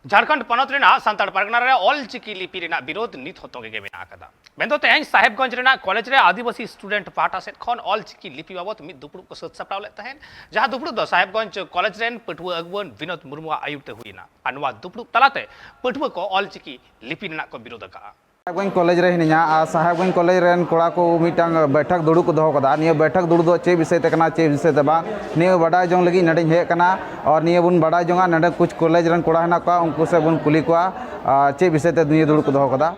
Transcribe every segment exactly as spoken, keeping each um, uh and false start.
ᱡᱷᱟᱲᱠᱷᱚᱸᱰ ᱯᱚᱱᱚᱛ ᱨᱮᱱᱟᱜ ᱥᱟᱱᱛᱟᱲ ᱯᱟᱨᱜᱟᱱᱟ ᱨᱮ ᱚᱞ ᱪᱤᱠᱤ ᱞᱤᱯᱤ ᱨᱮᱱᱟᱜ ᱵᱤᱨᱳᱫᱷ ᱱᱤᱛ ᱦᱚᱸ ᱛᱚᱸᱜᱮ ᱜᱮ ᱢᱮᱱᱟᱜ ᱟᱠᱟᱫᱟ᱾ ᱢᱮᱱᱫᱚ ᱛᱮᱦᱮᱧ ᱥᱟᱦᱮᱵᱽᱜᱚᱸᱡᱽ ᱨᱮᱱᱟᱜ ᱠᱚᱞᱮᱡᱽ ᱨᱮ ᱟᱹᱫᱤᱵᱟᱹᱥᱤ ᱥᱴᱩᱰᱮᱱᱴ ᱯᱟᱦᱴᱟ ᱥᱮᱫ ᱠᱷᱚᱱ ᱚᱞ ᱪᱤᱠᱤ ᱞᱤᱯᱤ ᱵᱟᱵᱚᱛ ᱢᱤᱫ ᱫᱩᱯᱲᱩᱵ ᱠᱚ ᱥᱟᱹᱛ ᱥᱟᱯᱲᱟᱣ ᱞᱮᱫ ᱛᱟᱦᱮᱸᱫ, ᱡᱟᱦᱟᱸ ᱫᱩᱯᱲᱩᱵ ᱫᱚ ᱥᱟᱦᱮᱵᱽᱜᱚᱸᱡᱽ ᱠᱚᱞᱮᱡᱽ ᱨᱮᱱ ᱯᱟᱹᱴᱷᱩᱣᱟᱹ ᱟᱹᱜᱩᱣᱟᱹᱱ ᱵᱤᱱᱳᱫ ᱢᱩᱨᱢᱩᱣᱟᱜ ᱟᱹᱭᱩᱨ ᱛᱮ ᱦᱩᱭᱮᱱᱟ᱾ ᱟᱨ ᱱᱚᱣᱟ ᱫᱩᱯᱲᱩᱵ ᱛᱟᱞᱟᱛᱮ ᱯᱟᱹᱴᱷᱩᱣᱟᱹ ᱠᱚ ᱚᱞ ᱪᱤᱠᱤ ᱞᱤᱯᱤ ᱨᱮᱱᱟᱜ ᱠᱚ ᱵᱤᱨᱳᱫ ᱟᱠᱟᱫᱼᱟ᱾ ᱥᱟᱦᱮᱵᱽᱜᱚᱸᱡᱽ ᱠᱚᱞᱮᱡᱽ ᱨᱮ ᱦᱤᱱᱟᱹᱧᱟ᱾ ᱟᱨ ᱥᱟᱦᱮᱵᱽᱜᱚᱸᱡᱽ ᱠᱚᱞᱮᱡᱽ ᱨᱮᱱ ᱠᱚᱲᱟ ᱠᱚ ᱢᱤᱫᱴᱟᱝ ᱵᱮᱴᱷᱟᱠ ᱫᱩᱲᱩᱵ ᱠᱚ ᱫᱚᱦᱚ ᱠᱟᱫᱟ᱾ ᱱᱤᱭᱟᱹ ᱵᱮᱴᱷᱟᱠ ᱫᱩᱲᱩᱵ ᱫᱚ ᱪᱮᱫ ᱵᱤᱥᱚᱭ ᱛᱮ ᱠᱟᱱᱟ, ᱪᱮᱫ ᱵᱤᱥᱚᱭ ᱛᱮ ᱵᱟᱝ, ᱱᱤᱭᱟᱹ ᱵᱟᱰᱟᱭ ᱡᱚᱝ ᱞᱟᱹᱜᱤᱫ ᱱᱚᱰᱮᱧ ᱦᱮᱡ ᱟᱠᱟᱱᱟ᱾ ᱟᱨ ᱱᱤᱭᱟᱹ ᱵᱚᱱ ᱵᱟᱰᱟᱭ ᱡᱚᱝᱟ, ᱱᱚᱰᱮ ᱠᱩᱪ ᱠᱚᱞᱮᱡᱽ ᱨᱮᱱ ᱠᱚᱲᱟ ᱦᱮᱱᱟᱜ ᱠᱚᱣᱟ, ᱩᱱᱠᱩ ᱥᱮᱫ ᱵᱚᱱ ᱠᱩᱞᱤ ᱠᱚᱣᱟ, ᱟᱨ ᱪᱮᱫ ᱵᱤᱥᱚᱭ ᱛᱮ ᱱᱤᱭᱟᱹ ᱫᱩᱲᱩᱵ ᱠᱚ ᱫᱚᱦᱚ ᱠᱟᱫᱟ᱾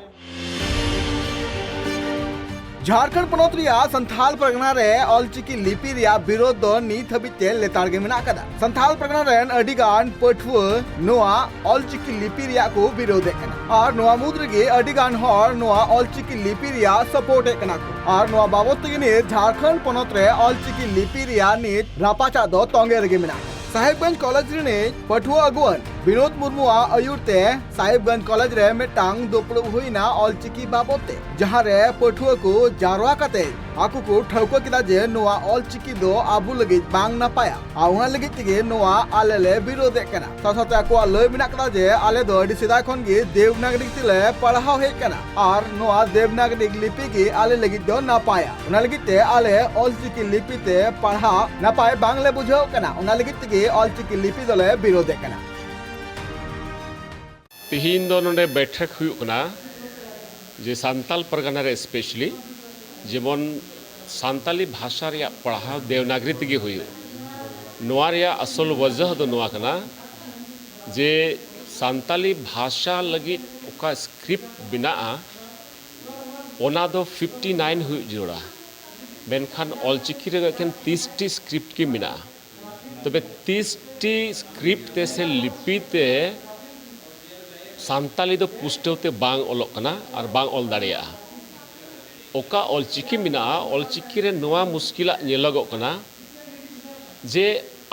ᱡᱷᱟᱲᱠᱷᱚᱸᱰ ᱯᱚᱱᱚᱛ ᱨᱮᱭᱟᱜ ᱥᱟᱱᱛᱷᱟᱞ ᱯᱟᱨᱜᱟᱱᱟ ᱨᱮ ᱚᱞᱪᱤᱠᱤ ᱞᱤᱯᱤ ᱨᱮᱭᱟᱜ ᱵᱤᱨᱳᱫᱷ ᱫᱚ ᱱᱤᱛ ᱦᱟᱹᱵᱤᱡ ᱛᱮ ᱞᱮᱛᱟᱲ ᱜᱮ ᱢᱮᱱᱟᱜ ᱟᱠᱟᱫᱟ᱾ ᱥᱟᱱᱛᱷᱟᱞ ᱯᱟᱨᱜᱟᱱᱟ ᱨᱮᱱ ᱟᱹᱰᱤ ᱜᱟᱱ ᱯᱟᱹᱴᱷᱩᱣᱟᱹ ᱱᱚᱣᱟ ᱚᱞᱪᱤᱠᱤ ᱞᱤᱯᱤ ᱨᱮᱭᱟᱜ ᱠᱚ ᱵᱤᱨᱳᱫᱷ ᱮᱫ ᱠᱟᱱᱟ, ᱟᱨ ᱱᱚᱣᱟ ᱢᱩᱫᱽ ᱨᱮᱜᱮ ᱟᱹᱰᱤ ᱜᱟᱱ ᱦᱚᱲ ᱱᱚᱣᱟ ᱚᱞᱪᱤᱠᱤ ᱞᱤᱯᱤ ᱨᱮᱭᱟᱜ ᱥᱟᱯᱳᱨᱴ ᱮᱫ ᱠᱟᱱᱟ ᱠᱚ᱾ ᱟᱨ ᱱᱚᱣᱟ ᱵᱟᱵᱚᱛ ᱛᱮᱜᱮ ᱱᱤᱛ ᱡᱷᱟᱲᱠᱷᱚᱸᱰ ᱯᱚᱱᱚᱛ ᱨᱮ ᱚᱞᱪᱤᱠᱤ ᱞᱤᱯᱤ ᱨᱮᱭᱟᱜ ᱱᱤᱛ ᱨᱟᱯᱟᱪᱟᱜ ᱫᱚ ᱛᱚᱸᱜᱮ ᱨᱮᱜᱮ ᱢᱮᱱᱟᱜᱼᱟ᱾ ᱥᱟᱦᱮᱵᱽᱜᱚᱸᱡᱽ ᱠᱚᱞᱮᱡᱽ ᱨᱤᱱᱤᱡ ᱯᱟᱹᱴᱷᱩᱣᱟᱹ ᱟᱹᱜᱩᱣᱟᱹᱱ ᱵᱤᱱᱳᱫ ᱢᱩᱨᱢᱩᱣᱟᱜ ᱟᱹᱭᱩᱨ ᱛᱮ ᱥᱟᱦᱮᱵᱽᱜᱚᱸᱡᱽ ᱠᱚᱞᱮᱡᱽ ᱨᱮ ᱢᱤᱫᱴᱟᱝ ᱫᱩᱯᱲᱩᱵ ᱦᱩᱭᱱᱟ ᱚᱞᱪᱤᱠᱤ ᱵᱟᱵᱚᱛ ᱛᱮ, ᱡᱟᱦᱟᱸ ᱨᱮ ᱯᱟᱹᱴᱷᱩᱣᱟᱹ ᱠᱚ ᱡᱟᱨᱣᱟ ᱠᱟᱛᱮ ᱟᱠᱚ ᱠᱚ ᱴᱷᱟᱹᱣᱠᱟᱹ ᱠᱮᱫᱟ ᱡᱮ ᱱᱚᱣᱟ ᱚᱞᱪᱤᱠᱤ ᱫᱚ ᱟᱵᱚ ᱞᱟᱹᱜᱤᱫ ᱵᱟᱝ ᱱᱟᱯᱟᱭᱟ, ᱟᱨ ᱚᱱᱟ ᱞᱟᱹᱜᱤᱫ ᱛᱮᱜᱮ ᱱᱚᱣᱟ ᱟᱞᱮ ᱞᱮ ᱵᱤᱨᱳᱫᱷ ᱮᱫ ᱠᱟᱱᱟ᱾ ᱥᱟᱶ ᱥᱟᱶᱛᱮ ᱟᱠᱚᱣᱟᱜ ᱞᱟᱹᱭ ᱢᱮᱱᱟᱜ ᱠᱟᱫᱟ ᱡᱮ ᱟᱞᱮ ᱫᱚ ᱟᱹᱰᱤ ᱥᱮᱫᱟᱭ ᱠᱷᱚᱱ ᱜᱮ ᱫᱮᱵᱽᱱᱟᱜᱚᱨᱤ ᱛᱮᱞᱮ ᱯᱟᱲᱦᱟᱣ ᱦᱮᱡ ᱠᱟᱱᱟ, ᱟᱨ ᱱᱚᱣᱟ ᱫᱮᱵᱽᱱᱟᱜᱚᱨᱤ ᱞᱤᱯᱤ ᱜᱮ ᱟᱞᱮ ᱞᱟᱹᱜᱤᱫ ᱫᱚ ᱱᱟᱯᱟᱭᱟ᱾ ᱚᱱᱟ ᱞᱟᱹᱜᱤᱫ ᱛᱮ ᱟᱞᱮ ᱚᱞᱪᱤᱠᱤ ᱞᱤᱯᱤ ᱛᱮ ᱯᱟᱲᱦᱟᱣ ᱱᱟᱯᱟᱭ ᱵᱟᱝᱞᱮ ᱵᱩᱡᱷᱟᱹᱣ ᱠᱟᱱᱟ, ᱚᱱᱟ ᱞᱟᱹᱜᱤᱫ ᱛᱮᱜᱮ ᱚᱞᱪᱤᱠᱤ ᱞᱤᱯᱤ ᱫᱚᱞᱮ ᱵᱤᱨᱳᱫᱷ ᱮᱫ ᱠᱟᱱᱟ᱾ ᱛᱤᱦᱤᱧ ᱫᱚ ᱱᱚᱰᱮ ᱵᱮᱴᱷᱮᱠ ᱦᱩᱭᱩᱜ ᱠᱟᱱᱟ ᱡᱮ ᱥᱟᱱᱛᱟᱞ ᱯᱟᱨᱜᱟᱱᱟ ᱨᱮ specially ᱡᱮᱢᱚᱱ ᱥᱟᱱᱛᱟᱞᱤ ᱵᱷᱟᱥᱟ ᱨᱮᱭᱟᱜ ᱯᱟᱲᱦᱟᱣ ᱫᱮᱵᱽᱱᱟᱜᱽᱨᱤ ᱛᱮᱜᱮ ᱦᱩᱭᱩᱜ᱾ ᱱᱚᱣᱟ ᱨᱮᱭᱟᱜ ᱟᱥᱚᱞ ᱣᱟᱡᱟᱦ ᱫᱚ ᱱᱚᱣᱟ ᱠᱟᱱᱟ ᱡᱮ ᱥᱟᱱᱛᱟᱞᱤ ᱵᱷᱟᱥᱟ ᱞᱟᱹᱜᱤᱫ ᱚᱠᱟ ᱥᱠᱨᱤᱯᱴ ᱵᱮᱱᱟᱜᱼᱟ, ᱚᱱᱟ ᱫᱚ fifty nine ᱦᱩᱭᱩᱜ ᱡᱟᱹᱨᱩᱲᱟ, ᱢᱮᱱᱠᱷᱟᱱ ᱚᱞᱪᱤᱠᱤ ᱨᱮ ᱮᱠᱷᱮᱱ ᱛᱤᱨᱤᱥ ᱴᱤ ᱥᱠᱨᱤᱯᱴ ᱜᱮ ᱢᱮᱱᱟᱜᱼᱟ᱾ ᱛᱚᱵᱮ ᱛᱤᱨᱤᱥ ᱴᱤ ᱥᱠᱨᱤᱯᱴ ᱛᱮ ᱥᱮ ᱞᱤᱯᱤ ᱛᱮ ᱥᱟᱱᱛᱟᱞᱤ ᱫᱚ ᱯᱩᱥᱴᱟᱹᱣ ᱛᱮ ᱵᱟᱝ ᱚᱞᱚᱜ ᱠᱟᱱᱟ ᱟᱨ ᱵᱟᱝ ᱚᱞ ᱫᱟᱲᱮᱭᱟᱜᱼᱟ᱾ ᱚᱠᱟ ᱚᱞᱪᱤᱠᱤ ᱢᱮᱱᱟᱜᱼᱟ, ᱚᱞᱪᱤᱠᱤ ᱨᱮ ᱱᱚᱣᱟ ᱢᱩᱥᱠᱤᱞᱟᱜ ᱧᱮᱞᱚᱜᱚᱜ ᱠᱟᱱᱟ ᱡᱮ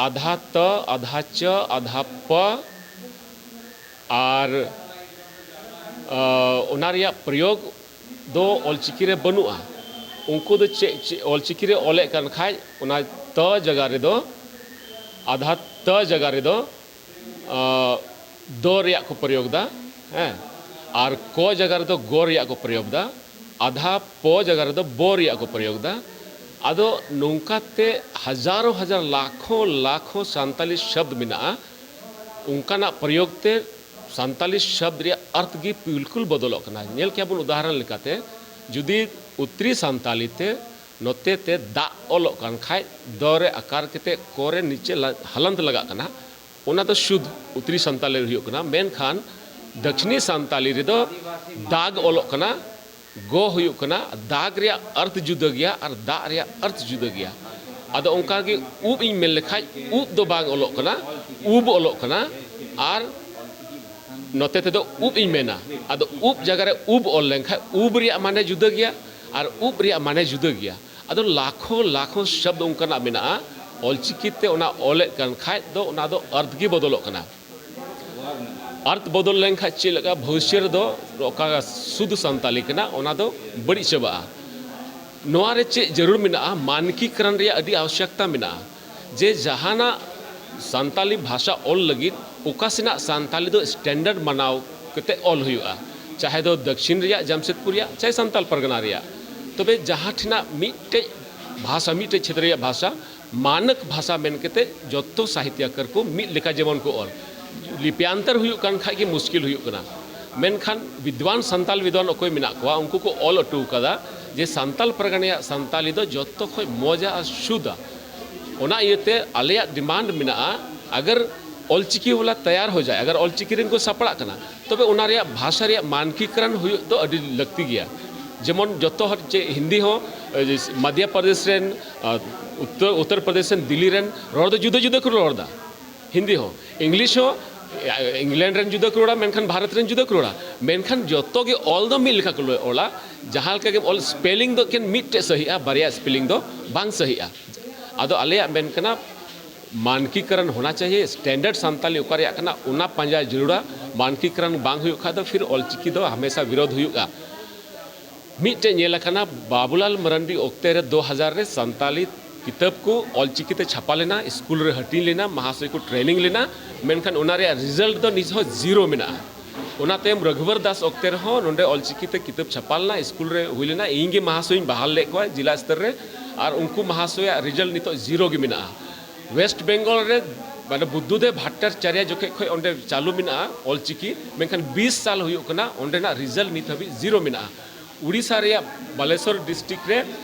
ᱟᱫᱷᱟ ᱛᱟ, ᱟᱫᱷᱟ ᱪᱟ, ᱟᱫᱷᱟ ᱯᱟ ᱟᱨ, ᱟ, ᱚᱱᱟ ᱨᱮᱭᱟᱜ ᱯᱨᱚᱭᱳᱜᱽ ᱫᱚ ᱚᱞᱪᱤᱠᱤ ᱨᱮ ᱵᱟᱹᱱᱩᱜᱼᱟ᱾ ᱩᱱᱠᱩ ᱫᱚ ᱪᱮᱫ, ᱪᱮᱫ ᱚᱞᱪᱤᱠᱤ ᱨᱮ ᱚᱞᱮᱫ ᱠᱟᱱ ᱠᱷᱟᱡ, ᱚᱱᱟ ᱛᱟ ᱡᱟᱭᱜᱟ ᱨᱮᱫᱚ, ᱟᱫᱷᱟ ᱛᱟ ᱡᱟᱭᱜᱟ ᱨᱮᱫᱚ, ᱟ, ᱫᱚ ᱨᱮᱭᱟᱜ ᱠᱚ ᱯᱨᱚᱭᱳᱜᱽ ᱫᱟ, ᱦᱮᱸ, ᱟᱨ ᱠᱚ ᱡᱟᱭᱜᱟ ᱨᱮᱫᱚ ᱜᱚ ᱨᱮᱭᱟᱜ ᱠᱚ ᱯᱨᱚᱭᱳᱜᱽ ᱫᱟ, ᱟᱫᱷᱟ ᱯᱚ ᱡᱟᱭᱜᱟ ᱨᱮᱫᱚ ᱵᱚ ᱨᱮᱭᱟᱜ ᱠᱚ ᱯᱨᱚᱭᱳᱜᱽ ᱫᱟ᱾ ᱟᱫᱚ ᱱᱚᱝᱠᱟᱛᱮ ᱦᱟᱡᱟᱨᱚ ᱦᱟᱡᱟᱨ, ᱞᱟᱠᱷᱚ ᱞᱟᱠᱷᱚ ᱥᱟᱱᱛᱟᱞᱤ ᱥᱚᱵᱫ ᱢᱮᱱᱟᱜᱼᱟ, ᱚᱱᱠᱟᱱᱟᱜ ᱯᱨᱚᱭᱳᱜᱽ ᱛᱮ ᱥᱟᱱᱛᱟᱞᱤ ᱥᱚᱵᱫ ᱨᱮᱭᱟᱜ ᱚᱨᱛᱷ ᱜᱮ ᱵᱤᱞᱠᱩᱞ ᱵᱚᱫᱚᱞᱚᱜ ᱠᱟᱱᱟ᱾ ᱧᱮᱞ ᱠᱮᱭᱟ ᱵᱚᱱ ᱩᱫᱟᱦᱚᱨᱚᱱ ᱞᱮᱠᱟᱛᱮ, ᱡᱩᱫᱤ ᱩᱛᱛᱨᱤ ᱥᱟᱱᱛᱟᱞᱤ ᱛᱮ ᱱᱚᱛᱮ ᱛᱮ ᱫᱟᱜ ᱚᱞᱚᱜ ᱠᱟᱱ ᱠᱷᱟᱡ, ᱫᱚ ᱨᱮ ᱟᱠᱟᱨ ᱠᱟᱛᱮ ᱠᱚ ᱨᱮ ᱱᱤᱪᱮ ᱞᱟ-, ᱦᱟᱞᱟᱱᱛ ᱞᱟᱜᱟᱜ ᱠᱟᱱᱟ, ᱚᱱᱟ ᱫᱚ ᱥᱩᱫᱷ ᱩᱛᱛᱨᱤ ᱥᱟᱱᱛᱟᱞᱤ ᱨᱮ ᱦᱩᱭᱩᱜ ᱠᱟᱱᱟ᱾ ᱢᱮᱱᱠᱷᱟᱱ ᱫᱟᱹᱠᱷᱤᱱᱤ ᱥᱟᱱᱛᱟᱞᱤ ᱨᱮᱫᱚ ᱫᱟᱜᱽ ᱚᱞᱚᱜ ᱠᱟᱱᱟ, ᱜᱚ ᱦᱩᱭᱩᱜ ᱠᱟᱱᱟ, ᱫᱟᱜᱽ ᱨᱮᱭᱟᱜ ᱚᱨᱛᱷ ᱡᱩᱫᱟᱹ ᱜᱮᱭᱟ ᱟᱨ ᱫᱟᱜ ᱨᱮᱭᱟᱜ ᱚᱨᱛᱷ ᱡᱩᱫᱟᱹ ᱜᱮᱭᱟ᱾ ᱟᱫᱚ ᱚᱱᱠᱟ ᱜᱮ ᱩᱵ ᱤᱧ ᱢᱮᱱ ᱞᱮᱠᱷᱟᱡ, ᱩᱵ ᱫᱚ ᱵᱟᱝ ᱚᱞᱚᱜ ᱠᱟᱱᱟ, ᱩᱵ ᱚᱞᱚᱜ ᱠᱟᱱᱟ᱾ ᱟᱨ ᱱᱚᱛᱮ ᱛᱮᱫᱚ ᱩᱵ ᱤᱧ ᱢᱮᱱᱟ, ᱟᱫᱚ ᱩᱵ ᱡᱟᱭᱜᱟ ᱨᱮ ᱩᱵ ᱚᱞ ᱞᱮᱱᱠᱷᱟᱡ ᱩᱵ ᱨᱮᱭᱟᱜ ᱢᱟᱱᱮ ᱡᱩᱫᱟᱹ ᱜᱮᱭᱟ ᱟᱨ ᱩᱵ ᱨᱮᱭᱟᱜ ᱢᱟᱱᱮ ᱡᱩᱫᱟᱹ ᱜᱮᱭᱟ᱾ ᱟᱫᱚ ᱞᱟᱠᱷᱚ ᱞᱟᱠᱷᱚ ᱥᱚᱵᱫ ᱚᱱᱠᱟᱱᱟᱜ ᱢᱮᱱᱟᱜᱼᱟ, ᱚᱞᱪᱤᱠᱤ ᱛᱮ ᱚᱱᱟ ᱚᱞᱮᱫ ᱠᱟᱱ ᱠᱷᱟᱡ ᱫᱚ ᱚᱱᱟ ᱫᱚ ᱚᱨᱛᱷ ᱜᱮ ᱵᱚᱫᱚᱞᱚᱜ ᱠᱟᱱᱟ᱾ ᱚᱨᱛᱷ ᱵᱚᱫᱚᱞ ᱞᱮᱱᱠᱷᱟᱡ ᱪᱮᱫ ᱞᱮᱠᱟ ᱵᱷᱚᱵᱤᱥᱥᱚᱛ ᱨᱮᱫᱚ ᱚᱠᱟ ᱥᱩᱫᱷ ᱥᱟᱱᱛᱟᱞᱤ ᱠᱟᱱᱟ ᱚᱱᱟ ᱫᱚ ᱵᱟᱹᱲᱤᱡ ᱪᱟᱵᱟᱜᱼᱟ᱾ ᱱᱚᱣᱟ ᱨᱮ ᱪᱮᱫ ᱡᱟᱹᱨᱩᱲ ᱢᱮᱱᱟᱜᱼᱟ? ᱢᱟᱱᱠᱤᱠᱨᱚᱱ ᱨᱮᱭᱟᱜ ᱟᱹᱰᱤ ᱟᱵᱚᱥᱭᱚᱠᱛᱟ ᱢᱮᱱᱟᱜᱼᱟ, ᱡᱮ ᱡᱟᱦᱟᱱᱟᱜ ᱥᱟᱱᱛᱟᱞᱤ ᱵᱷᱟᱥᱟ ᱚᱞ ᱞᱟᱹᱜᱤᱫ ᱚᱠᱟ ᱥᱮᱱᱟᱜ ᱥᱟᱱᱛᱟᱞᱤ ᱫᱚ ᱥᱴᱮᱱᱰᱟᱨᱰ ᱢᱟᱱᱟᱣ ᱠᱟᱛᱮ ᱚᱞ ᱦᱩᱭᱩᱜᱼᱟ, ᱪᱟᱦᱮ ᱫᱚ ᱫᱟᱹᱠᱷᱤᱱ ᱨᱮᱭᱟᱜ ᱡᱟᱢᱥᱮᱫᱽᱯᱩᱨ ᱨᱮᱭᱟᱜ ᱪᱟᱦᱮ ᱥᱟᱱᱛᱟᱞ ᱯᱟᱨᱜᱟᱱᱟ ᱨᱮᱭᱟᱜ᱾ ᱛᱚᱵᱮ ᱡᱟᱦᱟᱸ ᱴᱷᱮᱱᱟᱜ ᱢᱤᱫᱴᱮᱡ ᱵᱷᱟᱥᱟ, ᱢᱤᱫᱴᱮᱡ ᱪᱷᱮᱛᱨᱚ ᱨᱮᱭᱟᱜ ᱵᱷᱟᱥᱟ ᱢᱟᱱᱚᱠ ᱵᱷᱟᱥᱟ ᱢᱮᱱ ᱠᱟᱛᱮ ᱡᱚᱛᱚ ᱥᱟᱦᱤᱛᱭᱟᱠᱟᱨ ᱠᱚ ᱢᱤᱫ ᱞᱮᱠᱟ ᱡᱮᱢᱚᱱ ᱠᱚ ᱚᱞ, ᱞᱤᱯᱭᱟᱱᱛᱚᱨ ᱦᱩᱭᱩᱜ ᱠᱟᱱ ᱠᱷᱟᱡ ᱜᱮ ᱢᱩᱥᱠᱤᱞ ᱦᱩᱭᱩᱜ ᱠᱟᱱᱟ᱾ ᱢᱮᱱᱠᱷᱟᱱ ᱵᱤᱫᱽᱣᱟᱱ ᱥᱟᱱᱛᱟᱞ ᱵᱤᱫᱽᱣᱟᱱ ᱚᱠᱚᱭ ᱢᱮᱱᱟᱜ ᱠᱚᱣᱟ, ᱩᱱᱠᱩ ᱠᱚ ᱚᱞ ᱦᱚᱴᱚ ᱠᱟᱫᱟ ᱡᱮ ᱥᱟᱱᱛᱟᱞ ᱯᱟᱨᱜᱟᱱᱟ ᱨᱮᱭᱟᱜ ᱥᱟᱱᱛᱟᱞᱤ ᱫᱚ ᱡᱚᱛᱚ ᱠᱷᱚᱡ ᱢᱚᱡᱟ ᱟᱨ ᱥᱩᱫᱟ᱾ ᱚᱱᱟ ᱤᱭᱟᱹᱛᱮ ᱟᱞᱮᱭᱟᱜ ᱰᱤᱢᱟᱱᱰ ᱢᱮᱱᱟᱜᱼᱟ, ᱟᱜᱟᱨ ᱚᱞᱪᱤᱠᱤ ᱣᱟᱞᱟ ᱛᱮᱭᱟᱨ ᱦᱚ ᱡᱟᱭ, ᱟᱜᱟᱨ ᱚᱞᱪᱤᱠᱤ ᱨᱮᱱ ᱠᱚ ᱥᱟᱯᱲᱟᱜ ᱠᱟᱱᱟ, ᱛᱚᱵᱮ ᱚᱱᱟ ᱨᱮᱭᱟᱜ ᱵᱷᱟᱥᱟ ᱨᱮᱭᱟᱜ ᱢᱟᱱᱠᱤᱠᱨᱚᱱ ᱦᱩᱭᱩᱜ ᱫᱚ ᱟᱹᱰᱤ ᱞᱟᱹᱠᱛᱤ ᱜᱮᱭᱟ᱾ ᱡᱮᱢᱚᱱ ᱡᱚᱛᱚ ᱦᱚᱲ ᱪᱮᱫ ᱦᱤᱱᱫᱤ ᱦᱚᱸ, ᱮ, ᱢᱟᱫᱷᱭᱚ ᱯᱨᱚᱫᱮᱥ ᱨᱮᱱ, ᱟ, ᱩᱛᱛᱚᱨ, ᱩᱛᱛᱚᱨ ᱯᱨᱚᱫᱮᱥ ᱨᱮᱱ ᱫᱤᱞᱞᱤ ᱨᱮᱱ ᱨᱚᱲ ᱫᱚ ᱡᱩᱫᱟᱹ ᱡᱩᱫᱟᱹ ᱠᱚ ᱨᱚᱲ ᱮᱫᱟ᱾ ᱦᱤᱱᱫᱤ ᱦᱚᱸ, ᱤᱝᱞᱤᱥ ᱦᱚᱸ, ᱮ, ᱤᱝᱞᱮᱱᱰ ᱨᱮᱱ ᱡᱩᱫᱟᱹ ᱠᱚ ᱨᱚᱲᱟ, ᱢᱮᱱᱠᱷᱟᱱ ᱵᱷᱟᱨᱚᱛ ᱨᱮᱱ ᱡᱩᱫᱟ ᱠᱚ ᱨᱚᱲᱟ᱾ ᱢᱮᱱᱠᱷᱟᱱ ᱡᱚᱛᱚ ᱜᱮ ᱚᱞ ᱫᱚ ᱢᱤᱫ ᱞᱮᱠᱟ ᱠᱚ ᱚᱞᱟ᱾ ᱡᱟᱦᱟᱸ ᱞᱮᱠᱟ ᱜᱮᱢ ᱚᱞ, ᱥᱯᱮᱞᱤᱝ ᱫᱚ ᱮᱠᱮᱱ ᱢᱤᱫᱴᱮᱡ ᱥᱟᱹᱦᱤᱜᱼᱟ, ᱵᱟᱨᱭᱟ ᱥᱯᱮᱞᱤᱝ ᱫᱚ ᱵᱟᱝ ᱥᱟᱹᱦᱤᱜᱼᱟ᱾ ᱟᱫᱚ ᱟᱞᱮᱭᱟᱜ ᱢᱮᱱ ᱠᱟᱱᱟ, ᱢᱟᱱᱠᱤᱠᱨᱚᱱ ᱦᱳᱱᱟ ᱪᱟᱦᱤᱭᱮ, ᱥᱴᱮᱱᱰᱟᱨᱰ ᱥᱟᱱᱛᱟᱞᱤ ᱚᱠᱟ ᱨᱮᱭᱟᱜ ᱠᱟᱱᱟ, ᱚᱱᱟ ᱯᱟᱸᱡᱟ ᱡᱟᱹᱨᱩᱲᱟ᱾ ᱢᱟᱱᱠᱤᱠᱨᱚᱱ ᱵᱟᱝ ᱦᱩᱭᱩᱜ ᱠᱷᱟᱡ ᱫᱚ ᱯᱷᱤᱨ ᱚᱞᱪᱤᱠᱤ ᱫᱚ ᱦᱟᱢᱮᱥᱟ ᱵᱤᱨᱳᱫᱷ ᱦᱩᱭᱩᱜᱼᱟ᱾ ᱢᱤᱫᱴᱮᱡ ᱧᱮᱞ ᱟᱠᱟᱱᱟ, ᱵᱟᱵᱩᱞᱟᱞ ᱢᱟᱨᱟᱱᱰᱤ ᱚᱠᱛᱮ ᱨᱮ ᱫᱩ ᱦᱟᱡᱟᱨ ᱨᱮ ᱥᱟᱱᱛᱟᱞᱤ ᱠᱤᱛᱟᱹᱵ ᱠᱚ ᱚᱞᱪᱤᱠᱤ ᱛᱮ ᱪᱷᱟᱯᱟ ᱞᱮᱱᱟ, ᱥᱠᱩᱞ ᱨᱮ ᱦᱟᱹᱴᱤᱧ ᱞᱮᱱᱟ, ᱢᱟᱦᱟᱥᱚᱭ ᱠᱚ ᱴᱨᱮᱱᱤᱝ ᱞᱮᱱᱟ, ᱢᱮᱱᱠᱷᱟᱱ ᱚᱱᱟ ᱨᱮᱭᱟᱜ ᱨᱤᱡᱟᱞᱴ ᱫᱚ ᱱᱤᱛ ᱦᱚᱸ ᱡᱤᱨᱳ ᱢᱮᱱᱟᱜᱼᱟ᱾ ᱚᱱᱟ ᱛᱟᱭᱚᱢ ᱨᱚᱜᱷᱩᱵᱚᱨ ᱫᱟᱥ ᱚᱠᱛᱮ ᱨᱮᱦᱚᱸ ᱱᱚᱰᱮ ᱚᱞᱪᱤᱠᱤ ᱛᱮ ᱠᱤᱛᱟᱹᱵ ᱪᱷᱟᱯᱟ ᱞᱮᱱᱟ, ᱥᱠᱩᱞ ᱨᱮ ᱦᱩᱭ ᱞᱮᱱᱟ, ᱤᱧ ᱜᱮ ᱢᱟᱦᱟᱥᱚᱭᱤᱧ ᱵᱟᱦᱟᱞ ᱞᱮᱫ ᱠᱚᱣᱟ ᱡᱮᱞᱟ ᱥᱛᱚᱨ ᱨᱮ, ᱟᱨ ᱩᱱᱠᱩ ᱢᱟᱦᱟᱥᱚᱭᱟᱜ ᱨᱤᱡᱟᱞᱴ ᱱᱤᱛᱚᱜ ᱡᱤᱨᱳ ᱜᱮ ᱢᱮᱱᱟᱜᱼᱟ᱾ ᱣᱮᱥᱴ ᱵᱮᱝᱜᱚᱞ ᱨᱮ ᱢᱟᱱᱮ ᱵᱩᱫᱽᱫᱷᱚᱫᱮᱵ ᱵᱷᱟᱴᱴᱟᱪᱟᱨᱭᱟ ᱡᱚᱠᱷᱮᱡ ᱠᱷᱚᱱ ᱚᱸᱰᱮ ᱪᱟᱹᱞᱩ ᱢᱮᱱᱟᱜᱼᱟ ᱚᱞᱪᱤᱠᱤ, ᱢᱮᱱᱠᱷᱟᱱ ᱵᱤᱥ ᱥᱟᱞ ᱦᱩᱭᱩᱜ ᱠᱟᱱᱟ, ᱚᱸᱰᱮᱱᱟᱜ ᱨᱤᱡᱟᱞᱴ ᱱᱤᱛ ᱦᱟᱹᱵᱤᱡ ᱡᱤᱨᱳ ᱢᱮᱱᱟᱜᱼᱟ᱾ ᱩᱲᱤᱥᱥᱟ ᱨᱮᱭᱟᱜ ᱵᱟᱞᱮᱥᱚᱨ ᱰᱤᱥᱴᱨᱤᱠᱴ ᱨᱮ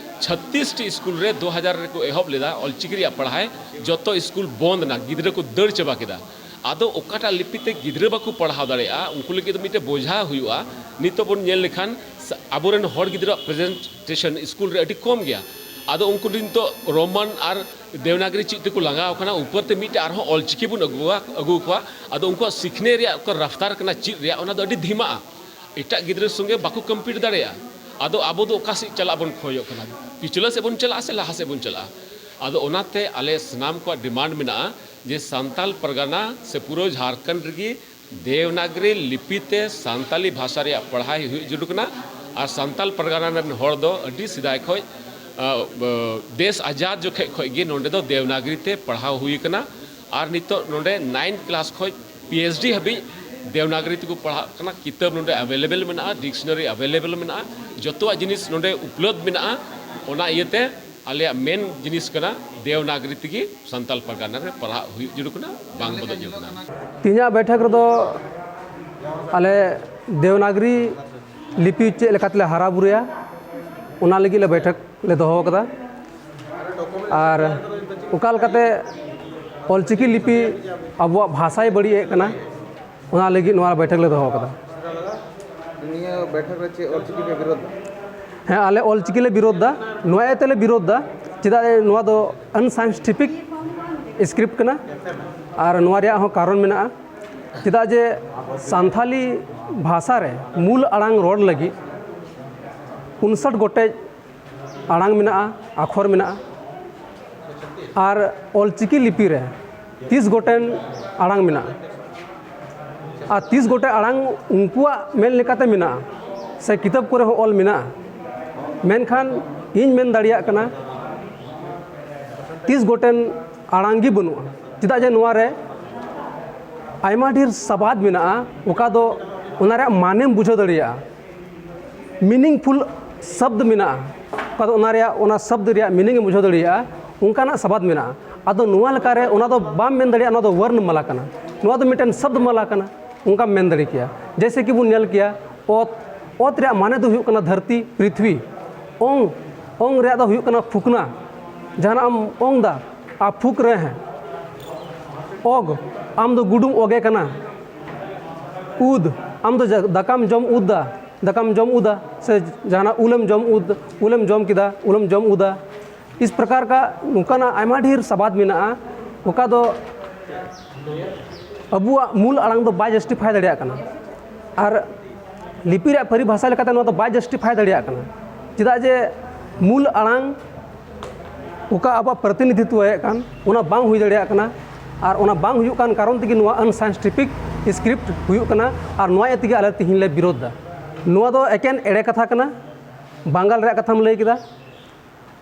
ᱪᱷᱟᱛᱤᱥ ᱴᱤ ᱥᱠᱩᱞ ᱨᱮ ᱫᱩ ᱦᱟᱡᱟᱨ ᱨᱮᱠᱚ ᱮᱦᱚᱵ ᱞᱮᱫᱟ ᱚᱞᱪᱤᱠᱤ ᱨᱮᱭᱟᱜ ᱯᱟᱲᱦᱟᱭ, ᱡᱚᱛᱚ ᱥᱠᱩᱞ ᱵᱚᱱᱫ ᱮᱱᱟ, ᱜᱤᱫᱽᱨᱟᱹ ᱠᱚ ᱫᱟᱹᱲ ᱪᱟᱵᱟ ᱠᱮᱫᱟ᱾ ᱟᱫᱚ ᱚᱠᱟᱴᱟᱜ ᱞᱤᱯᱤ ᱛᱮ ᱜᱤᱫᱽᱨᱟᱹ ᱵᱟᱠᱚ ᱯᱟᱲᱦᱟᱣ ᱫᱟᱲᱮᱭᱟᱜᱼᱟ, ᱩᱱᱠᱩ ᱞᱟᱹᱜᱤᱫ ᱫᱚ ᱢᱤᱫᱴᱮᱱ ᱵᱚᱡᱷᱟ ᱦᱩᱭᱩᱜᱼᱟ᱾ ᱱᱤᱛᱚᱜ ᱵᱚᱱ ᱧᱮᱞ ᱞᱮᱠᱷᱟᱱ ᱥᱟ-, ᱟᱵᱚᱨᱮᱱ ᱦᱚᱲ ᱜᱤᱫᱽᱨᱟᱹᱣᱟᱜ ᱯᱨᱮᱡᱮᱱᱴᱮᱥᱚᱱ ᱥᱠᱩᱞ ᱨᱮ ᱟᱹᱰᱤ ᱠᱚᱢ ᱜᱮᱭᱟ᱾ ᱟᱫᱚ ᱩᱱᱠᱩ ᱱᱤᱛᱚᱜ ᱨᱳᱢᱟᱱ ᱟᱨ ᱫᱮᱵᱽᱱᱟᱜᱽᱨᱤ ᱪᱮᱫ ᱛᱮᱠᱚ ᱞᱟᱸᱜᱟᱣ ᱟᱠᱟᱱᱟ, ᱩᱯᱚᱨ ᱛᱮ ᱢᱤᱫᱴᱮᱱ ᱟᱨᱦᱚᱸ ᱚᱞᱪᱤᱠᱤ ᱵᱚᱱ ᱟᱹᱜᱩᱣᱟ-, ᱟᱹᱜᱩ ᱟᱠᱚᱣᱟ᱾ ᱟᱫᱚ ᱩᱱᱠᱩᱣᱟᱜ ᱥᱤᱠᱷᱱᱟᱹᱛ ᱨᱮᱭᱟᱜ ᱚᱠᱟ ᱨᱟᱯᱷᱛᱟᱨ ᱠᱟᱱᱟ ᱪᱮᱫ ᱨᱮᱭᱟᱜ, ᱚᱱᱟ ᱫᱚ ᱟᱹᱰᱤ ᱫᱷᱤᱢᱟᱜᱼᱟ᱾ ᱮᱴᱟᱜ ᱜᱤᱫᱽᱨᱟᱹ ᱥᱚᱸᱜᱮ ᱵᱟᱠᱚ ᱠᱚᱢᱯᱤᱴ ᱫᱟᱲᱮᱭᱟᱜᱼᱟ᱾ ᱟᱫᱚ ᱟᱵᱚ ᱫᱚ ᱚᱠᱟ ᱥᱮᱫ ᱪᱟᱞᱟᱜ ᱵᱚᱱ ᱠᱷᱚᱡᱚᱜ ᱠᱟᱱᱟ? ᱯᱤᱪᱷᱞᱟᱹ ᱥᱮᱫ ᱵᱚᱱ ᱪᱟᱞᱟᱜᱼᱟ ᱥᱮ ᱞᱟᱦᱟ ᱥᱮᱫ ᱵᱚᱱ ᱪᱟᱞᱟᱜᱼᱟ? ᱟᱫᱚ ᱚᱱᱟᱛᱮ ᱟᱞᱮ ᱥᱟᱱᱟᱢ ᱠᱚᱣᱟᱜ ᱰᱤᱢᱟᱱᱰ ᱢᱮᱱᱟᱜᱼᱟ ᱡᱮ ᱥᱟᱱᱛᱟᱞ ᱯᱟᱨᱜᱟᱱᱟ ᱥᱮ ᱯᱩᱨᱟᱹ ᱡᱷᱟᱲᱠᱷᱚᱸᱰ ᱨᱮᱜᱮ ᱫᱮᱣᱱᱟᱜᱽᱨᱤ ᱞᱤᱯᱤ ᱛᱮ ᱥᱟᱱᱛᱟᱞᱤ ᱵᱷᱟᱥᱟ ᱨᱮᱭᱟᱜ ᱯᱟᱲᱦᱟᱣ ᱦᱩᱭᱩᱜ ᱡᱟᱹᱨᱩᱲ ᱠᱟᱱᱟ᱾ ᱟᱨ ᱥᱟᱱᱛᱟᱞ ᱯᱟᱨᱜᱟᱱᱟ ᱨᱮᱱ ᱦᱚᱲ ᱫᱚ ᱟᱹᱰᱤ ᱥᱮᱫᱟᱭ ᱠᱷᱚᱱ, ᱟ, ᱵ-, ᱫᱮᱥ ᱟᱡᱟᱫ ᱡᱚᱠᱷᱮᱡ ᱠᱷᱚᱱ ᱜᱮ ᱱᱚᱸᱰᱮ ᱫᱚ ᱫᱮᱣᱱᱟᱜᱽᱨᱤ ᱛᱮ ᱯᱟᱲᱦᱟᱣ ᱦᱩᱭ ᱟᱠᱟᱱᱟ᱾ ᱟᱨ ᱱᱤᱛᱚᱜ ᱱᱚᱸᱰᱮ ᱱᱟᱭᱤᱱᱛᱷ ᱠᱞᱟᱥ ᱠᱷᱚᱱ ᱯᱤ ᱮᱭᱤᱪ ᱰᱤ ᱦᱟᱹᱵᱤᱡ ᱫᱮᱣᱱᱟᱜᱽᱨᱤ ᱛᱮᱠᱚ ᱯᱟᱲᱦᱟᱜ ᱠᱟᱱᱟ᱾ ᱠᱤᱛᱟᱹᱵ ᱱᱚᱸᱰᱮ ᱮᱵᱮᱞᱮᱵᱮᱞ ᱢᱮᱱᱟᱜᱼᱟ, ᱰᱤᱠᱥᱱᱟᱨᱤ ᱮᱵᱮᱞᱮᱵᱮᱞ ᱢᱮᱱᱟᱜᱼᱟ, ᱡᱚᱛᱚᱣᱟᱜ ᱡᱤᱱᱤᱥ ᱱᱚᱸᱰᱮ ᱩᱯᱞᱚᱵᱫᱷ ᱢᱮᱱᱟᱜᱼᱟ᱾ ᱚᱱᱟ ᱤᱭᱟᱹᱛᱮ ᱟᱞᱮᱭᱟᱜ ᱢᱮᱱ ᱡᱤᱱᱤᱥ ᱠᱟᱱᱟ ᱫᱮᱣᱱᱟᱜᱽᱨᱤ ᱛᱮᱜᱮ ᱥᱟᱱᱛᱟᱞ ᱯᱟᱨᱜᱟᱱᱟ ᱨᱮ ᱯᱟᱲᱦᱟᱜ ᱦᱩᱭᱩᱜ ᱡᱟᱹᱨᱩᱲ ᱠᱟᱱᱟ, ᱵᱟᱝ ᱵᱚᱫᱚᱞ ᱡᱟᱹᱨᱩᱲ ᱠᱟᱱᱟ᱾ ᱛᱮᱦᱮᱧᱟᱜ ᱵᱮᱴᱷᱚᱠ ᱨᱮᱫᱚ ᱟᱞᱮ ᱫᱮᱣᱱᱟᱜᱽᱨᱤ ᱞᱤᱯᱤ ᱪᱮᱫ ᱞᱮᱠᱟᱛᱮᱞᱮ ᱦᱟᱨᱟ ᱵᱩᱨᱩᱭᱟ, ᱚᱱᱟ ᱞᱟᱹᱜᱤᱫ ᱞᱮ ᱵᱮᱴᱷᱚᱠ ᱞᱮ ᱫᱚᱦᱚ ᱟᱠᱟᱫᱟ᱾ ᱟᱨ ᱚᱠᱟ ᱞᱮᱠᱟᱛᱮ ᱚᱞᱪᱤᱠᱤ ᱞᱤᱯᱤ ᱟᱵᱚᱣᱟᱜ ᱵᱷᱟᱥᱟᱭ ᱵᱟᱹᱲᱤᱡ ᱮᱫ ᱠᱟᱱᱟ, ᱚᱱᱟ ᱞᱟᱹᱜᱤᱫ ᱱᱚᱣᱟ ᱵᱮᱴᱷᱚᱠ ᱞᱮ ᱫᱚᱦᱚ ᱟᱠᱟᱫᱟ᱾ ᱱᱤᱭᱟᱹ ᱵᱮᱴᱷᱚᱠ ᱨᱮ ᱪᱮᱫ ᱚᱞᱪᱤᱠᱤ ᱯᱮ ᱵᱤᱨᱳᱫᱷ ᱫᱟ? ᱦᱮᱸ, ᱟᱞᱮ ᱚᱞᱪᱤᱠᱤ ᱞᱮ ᱵᱤᱨᱳᱫᱷ ᱫᱟ᱾ ᱱᱚᱣᱟ ᱤᱭᱟᱹ ᱛᱮᱞᱮ ᱵᱤᱨᱳᱫᱷ ᱫᱟ, ᱪᱮᱫᱟᱜ ᱱᱚᱣᱟ ᱫᱚ ᱟᱱᱥᱟᱭᱮᱱᱴᱤᱯᱷᱤᱠ ᱥᱠᱨᱤᱯᱴ ᱠᱟᱱᱟ᱾ ᱟᱨ ᱱᱚᱣᱟ ᱨᱮᱭᱟᱜ ᱦᱚᱸ ᱠᱟᱨᱚᱱ ᱢᱮᱱᱟᱜᱼᱟ᱾ ᱪᱮᱫᱟᱜ ᱡᱮ ᱥᱟᱱᱛᱷᱟᱞᱤ ᱵᱷᱟᱥᱟ ᱨᱮ ᱢᱩᱞ ᱟᱲᱟᱝ ᱨᱚᱲ ᱞᱟᱹᱜᱤᱫ ᱩᱱᱥᱟᱴ ᱜᱚᱴᱮᱡ ᱟᱲᱟᱝ ᱢᱮᱱᱟᱜᱼᱟ, ᱟᱠᱷᱚᱨ ᱢᱮᱱᱟᱜᱼᱟ᱾ ᱟᱨ ᱚᱞᱪᱤᱠᱤ ᱞᱤᱯᱤ ᱨᱮ ᱛᱤᱥ ᱜᱚᱴᱮᱱ ᱟᱲᱟᱝ ᱢᱮᱱᱟᱜᱼᱟ᱾ ᱟᱨ ᱛᱤᱥ ᱜᱚᱴᱮᱡ ᱟᱲᱟᱝ ᱩᱱᱠᱩᱣᱟᱜ ᱢᱮᱱ ᱞᱮᱠᱟᱛᱮ ᱢᱮᱱᱟᱜᱼᱟ, ᱥᱮ ᱠᱤᱛᱟᱹᱵ ᱠᱚᱨᱮ ᱦᱚᱸ ᱚᱞ ᱢᱮᱱᱟᱜᱼᱟ᱾ ᱢᱮᱱᱠᱷᱟᱱ ᱤᱧ ᱢᱮᱱ ᱫᱟᱲᱮᱭᱟᱜ ᱠᱟᱱᱟ, ᱛᱤᱥ ᱜᱚᱴᱮᱱ ᱟᱲᱟᱝ ᱜᱮ ᱵᱟᱹᱱᱩᱜᱼᱟ᱾ ᱪᱮᱫᱟᱜ ᱡᱮ ᱱᱚᱣᱟ ᱨᱮ ᱟᱭᱢᱟ ᱰᱷᱮᱨ ᱥᱟᱵᱟᱫ ᱢᱮᱱᱟᱜᱼᱟ, ᱚᱠᱟ ᱫᱚ ᱚᱱᱟ ᱨᱮᱭᱟᱜ ᱢᱟᱱᱮᱢ ᱵᱩᱡᱷᱟᱹᱣ ᱫᱟᱲᱮᱭᱟᱜᱼᱟ, meaningful ᱥᱟᱵᱫ ᱢᱮᱱᱟᱜᱼᱟ, ᱚᱠᱟ ᱫᱚ ᱚᱱᱟ ᱨᱮᱭᱟᱜ, ᱚᱱᱟ ᱥᱟᱵᱫ ᱨᱮᱭᱟᱜ meaning ᱮᱢ ᱵᱩᱡᱷᱟᱹᱣ ᱫᱟᱲᱮᱭᱟᱜᱼᱟ, ᱚᱱᱠᱟᱱᱟᱜ ᱥᱟᱵᱟᱫ ᱢᱮᱱᱟᱜᱼᱟ᱾ ᱟᱫᱚ ᱱᱚᱣᱟ ᱞᱮᱠᱟᱨᱮ ᱚᱱᱟ ᱫᱚ ᱵᱟᱢ ᱢᱮᱱ ᱫᱟᱲᱮᱭᱟᱜᱼᱟ ᱱᱚᱣᱟ ᱫᱚ ᱣᱚᱨᱱ ᱢᱟᱞᱟ ᱠᱟᱱᱟ, ᱱᱚᱣᱟ ᱫᱚ ᱢᱤᱫᱴᱮᱱ ᱥᱟᱵᱫ ᱢᱟᱞᱟ ᱠᱟᱱᱟ, ᱚᱱᱠᱟᱢ ᱢᱮᱱ ᱫᱟᱲᱮ ᱠᱮᱭᱟ᱾ ᱡᱮᱭᱥᱮ ᱠᱤ ᱵᱚᱱ ᱧᱮᱞ ᱠᱮᱭᱟ ᱚᱛ, ᱚᱛ ᱨᱮᱭᱟᱜ ᱢᱟᱱᱮ ᱫᱚ ᱦᱩᱭᱩᱜ ᱠᱟᱱᱟ ᱫᱷᱟᱹᱨᱛᱤ, ᱯᱨᱤᱛᱷᱵᱤ᱾ ᱚᱝ, ᱚᱝ ᱨᱮᱭᱟᱜ ᱫᱚ ᱦᱩᱭᱩᱜ ᱠᱟᱱᱟ ᱯᱷᱩᱠᱱᱟ, ᱡᱟᱦᱟᱱᱟᱜ ᱮᱢ ᱚᱝ ᱫᱟ, ᱟ ᱯᱷᱩᱠ ᱨᱮ ᱦᱮᱸ᱾ ᱚᱜ, ᱟᱢ ᱫᱚ ᱜᱩᱰᱩᱢ ᱚᱜᱮ ᱠᱟᱱᱟ᱾ ᱩᱫ, ᱟᱢ ᱫᱚ ᱡᱟ-, ᱫᱟᱠᱟᱢ ᱡᱚᱢ ᱩᱫ ᱫᱟ, ᱫᱟᱠᱟᱢ ᱡᱚᱢ ᱩᱫᱟ, ᱥᱮ ᱡᱟᱦᱟᱱᱟᱜ ᱩᱞᱮᱢ ᱡᱚᱢ ᱩᱫ, ᱩᱞᱮᱢ ᱡᱚᱢ ᱠᱮᱫᱟ, ᱩᱞᱮᱢ ᱡᱚᱢ ᱩᱫᱟ᱾ ᱤᱥ ᱯᱨᱚᱠᱟᱨ ᱠᱟ ᱱᱚᱝᱠᱟᱱᱟᱜ ᱟᱭᱢᱟ ᱰᱷᱮᱨ ᱥᱟᱵᱟᱫ ᱢᱮᱱᱟᱜᱼᱟ, ᱚᱠᱟ ᱫᱚ ᱟᱵᱚᱣᱟᱜ ᱢᱩᱞ ᱟᱲᱟᱝ ᱫᱚ ᱵᱟᱭ ᱡᱟᱥᱴᱤᱯᱷᱟᱭ ᱫᱟᱲᱮᱭᱟᱜ ᱠᱟᱱᱟ᱾ ᱟᱨ ᱞᱤᱯᱤ ᱨᱮᱭᱟᱜ ᱯᱚᱨᱤᱵᱷᱟᱥᱟ ᱞᱮᱠᱟᱛᱮ ᱱᱚᱣᱟ ᱫᱚ ᱵᱟᱭ ᱡᱟᱥᱴᱤᱯᱷᱟᱭ ᱫᱟᱲᱮᱭᱟᱜ ᱠᱟᱱᱟ᱾ ᱪᱮᱫᱟᱜ ᱡᱮ ᱢᱩᱞ ᱟᱲᱟᱝ ᱚᱠᱟ ᱟᱵᱚᱣᱟᱜ ᱯᱨᱚᱛᱤᱱᱤᱫᱷᱤᱛᱣᱚᱭᱮᱫ ᱠᱟᱱ, ᱚᱱᱟ ᱵᱟᱝ ᱦᱩᱭ ᱫᱟᱲᱮᱭᱟᱜ ᱠᱟᱱᱟ᱾ ᱟᱨ ᱚᱱᱟ ᱵᱟᱝ ᱦᱩᱭᱩᱜ ᱠᱟᱱ ᱠᱟᱨᱚᱱ ᱛᱮᱜᱮ ᱱᱚᱣᱟ ᱟᱱᱥᱟᱭᱮᱱᱴᱤᱯᱷᱤᱠ ᱥᱠᱨᱤᱯᱴ ᱦᱩᱭᱩᱜ ᱠᱟᱱᱟ, ᱟᱨ ᱱᱚᱣᱟ ᱤᱭᱟᱹ ᱛᱮᱜᱮ ᱟᱞᱮ ᱛᱮᱦᱮᱧ ᱞᱮ ᱵᱤᱨᱳᱫᱷ ᱫᱟ᱾ ᱱᱚᱣᱟ ᱫᱚ ᱮᱠᱮᱱ ᱮᱲᱮ ᱠᱟᱛᱷᱟ ᱠᱟᱱᱟ᱾ ᱵᱟᱝᱜᱟᱞ ᱨᱮᱭᱟᱜ ᱠᱟᱛᱷᱟᱢ ᱞᱟᱹᱭ ᱠᱮᱫᱟ,